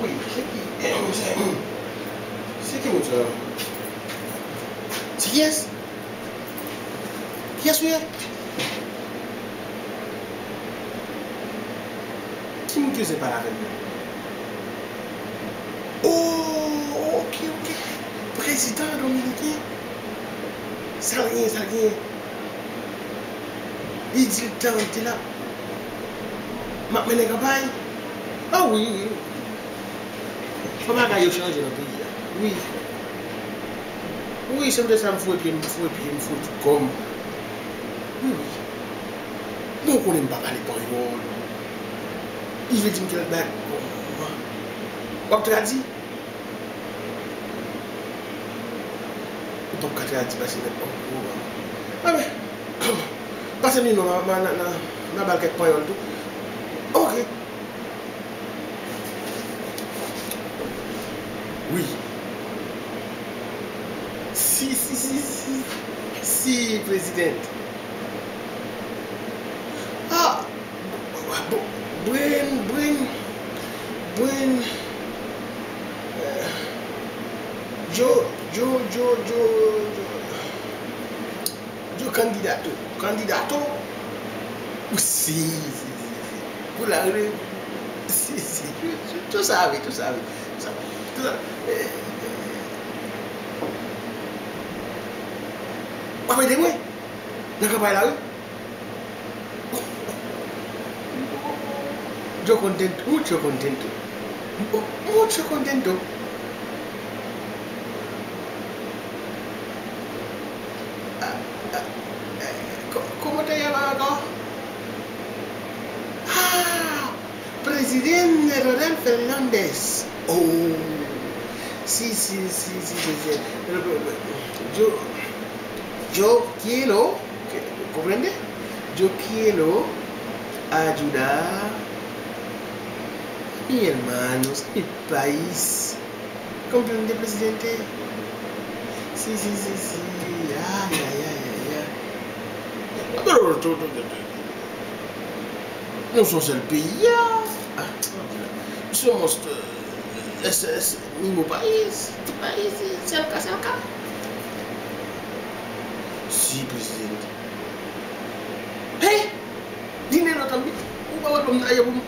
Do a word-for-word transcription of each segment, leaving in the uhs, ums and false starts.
Se ki, se ki moun sa? Se kiyès? Kiyès ou ye? Ki moun ki oze pale avè m nan? Oh, ok, ok. Prezidan dominiken. Sa l genyen, sa l genyen? Li di l te, te la. M ap mennen kanpay. Ah wi, wi. Fò bagay yo chanje nan peyi a. Wi. Wi, se poutèt sa m foure pye m, m foure pye m, m foure tout kò m. Wi, wi. Bon, ou konnen m pa pale panyòl. Li vle di m kèk bagay. W ap tradui? Ou p ap ka tradui pase nèt ankò. Anben, pase m nimewo m, m a, m a, m a, m a ba l kèk panyòl tou. Ok. Wi. Si, si, si, si, si, president. Ah! Bon, Bren, Bren, Bren, eh, Djo, Djo, Djo, Djo, Djo. Yo kandidato, kandidato. Si, si, si, si. Pou la re-, si, si. Tou sa ave, tou sa ave. Tou sa, tou sa. Eh, eh. W ap ede mwen nan kanpay la, wi. Yo contento, mucho contento. Mucho contento. Ah, ah, eh, co-, ¿cómo te llamas ankò? Ah, Presidente Leonel Fernández. Oh, sí, sí, sí, sí, sí, sí. Yo, yo quiero, ¿comprende? Yo quiero ayudar a mi hermano, a mi país. Comprende, presidente? Sí, sí, sí, sí. Ay, ay, ay, ay, ay. Nou se yon sèl peyi a. Ah, somos, eh, es, es mismo país, país, cerca, cerca. Sí, presidente. Hey! Dinero también. Ou pa wè lòm nan ye pou m.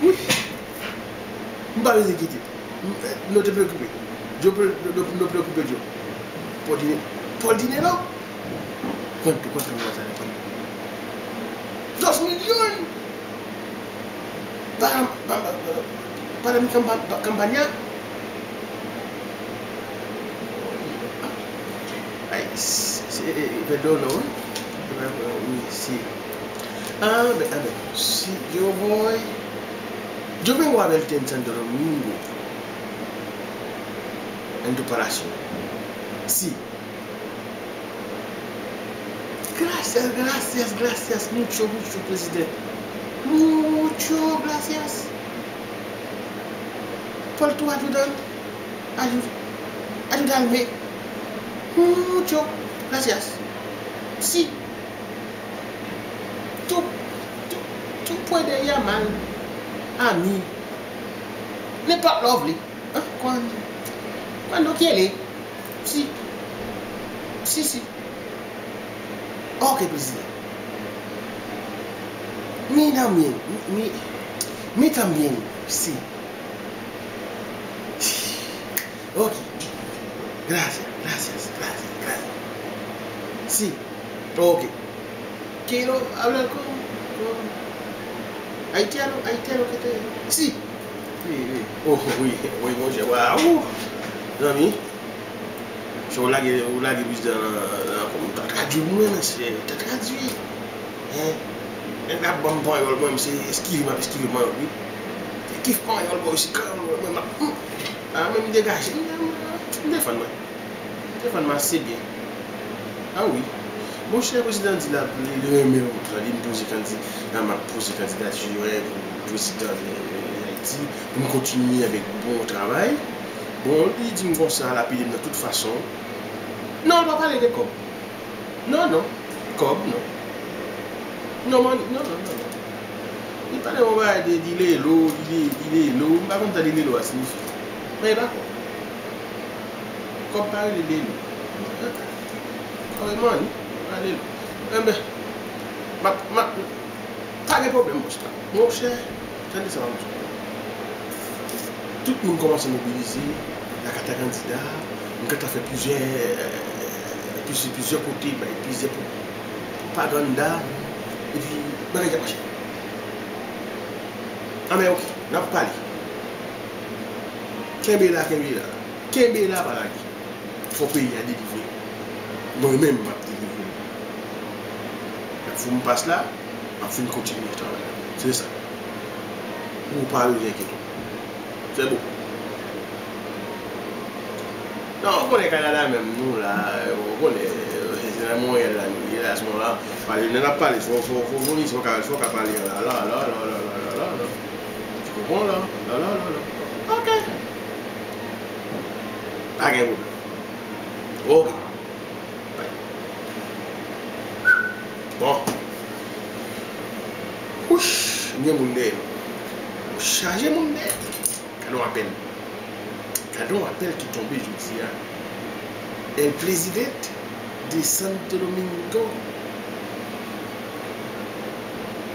Wi. M pa bezwen kite. M, eh, nou te preokipe. Yo pre-, nou, nou preokipe yo. Pou Dine-, pou Dinero. Cuánto, cuánto me va a salir? Cuánto? Dos milyon! Para, para, para, para mi campa-, campaña. Ay, si, si, eh, eh, perdón, no. Eh, eh, oui, sí. Ah, ben, ah, ben, si yo voy, yo vengo a verte en Santo Domingo en tu palacio. Sí. Gracias, gracias, gracias, mucho, mucho, presidente. Mucho gracias. Por tu ayudan-, ayu-, ayudarme. Mucho gracias. Sí. Tú, tú, tú puedes llamar a mí. Nenpòt lè w vle. Hein? Cuando, cuando quiere. Sí. Sí, sí. Ok, prezidan. Mi también. Mi, mi también. Sí. Ok. Gracias, gracias, gracias, gracias. Sí. Ok. Quiero hablar con, con haitiano, haitiano que te... Sí. Wi, wi. Oh, wi, wi, monchè. Waw. Zanmi. Se ou lage, ou lage prezidan nan, nan, nan, ta tradui pou mwen, mesye. Ta tradui. Hein? Nèg la ap ban m panyòl, mwen, se eskive m ap eskive panyòl, wi. Se kif panyòl, bò, se kreyòl, mwen, mwen, m ap, hmm. Ah, men m degaje m, m, m defann mwen. M defann mwen ase byen. Ah wi. Monchè, prezidan di l ap, li, li renmen m, li m poze kandida, m ap poze kandidati mwen pou prezidan, eh, Ayiti, pou m kontinye avèk bon travay. Bon, li di m konsa, l ap ede m nan tout fason. Non, l pa pale de kòb. Non, non. Kòb, non. Non, man, non, non, non, non. Li pa, Yon bagay de di lelo, di, di lelo, m pa konn sa di lelo a siyifi. Men e pa kòb. Kòb pa rele lelo. Kòb e money, pa lelo. Enben, m ap, m ap, pa gen pwoblèm, monchè. Monchè, tande sa, m ap di w. Tout moun kòmanse mobilize, lakata kandida, m gentan fè plizyè, plizyè, plizyè kote, bay plizyè pwopaganda, epi bagay ap mache. Anben, oke, n ap pale. Kenbe la, kenbe la. Kenbe la, pa lage. Fò peyi a delivre. Mwen menm, m ap delivre. Fò m pas la, m ap fin kontinye travay la. Se sa. Ou pa bezwen enkyete w. Se bon. Non, ou konnen Kanada menm, nou la, ou konnen, se nan Monreyal la nou ye, la, se la, pale, lè n ap pale, fò, fò, fò, fò, fò, fò ka, fò ka pale, la, la, la. Ou konprann, la, la, la, la, la. Ok. Pa gen pwoblèm. Ok. Bon. Wouch, gen moun dèyè nou. Chaje moun dèyè. Gade yon apèl. Gade yon apèl ki tonbe jodi a. El Presidente de Santo Domingo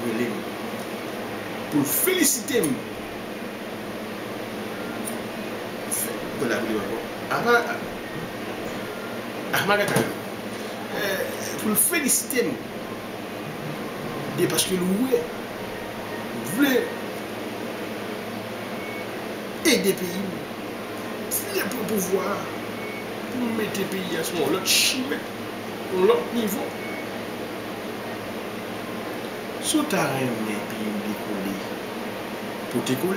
rele m pou l felisite m. Fè, pou l apele m ankò. Apa, ah, m pa gen tan. Eh, pou l felisite m. E paske l wè, m vle ede peyi m, vle pran pouvwa a, pou m mete peyi a sou yon lòt chimen, yon lòt nivo. Si w ta renmen peyi w dekole, pote kole.